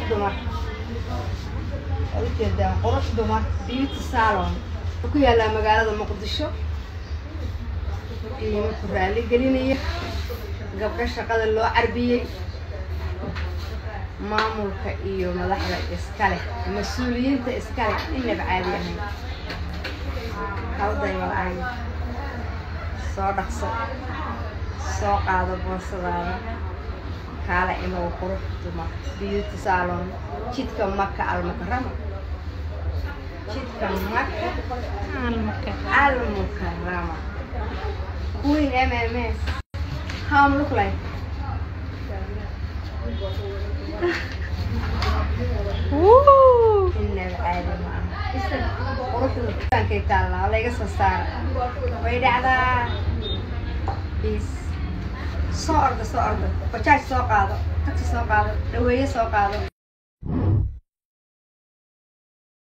Dumar waad ujeedaan, Qurux Dumar Beauty Salon wuxuu ku yaalaa magaalada Muqdisho. Qiimo ku raali gelinaya, gabdho shaqada loo carbiyey, maamulka iyo madaxda iska leh, mas-uuliyiinta iska leh, inaba caadi ahayn. Hawdayma la-aan, soo dhaqso, soo qaado boorsadaada, kaala imow Qurux Dumar Beauty Salon, jidka Maka Almukarama, jidka Maka Almukarama. Queen MMS, how I'm look like? Inaba caadi ma aha quruxda. Dukaankay taallaa, layga soo saara, way dhacdaa. Bis soo orda, soo orda, bajaaj soo qaado, taxi soo qaado, dhaweeye soo qaado.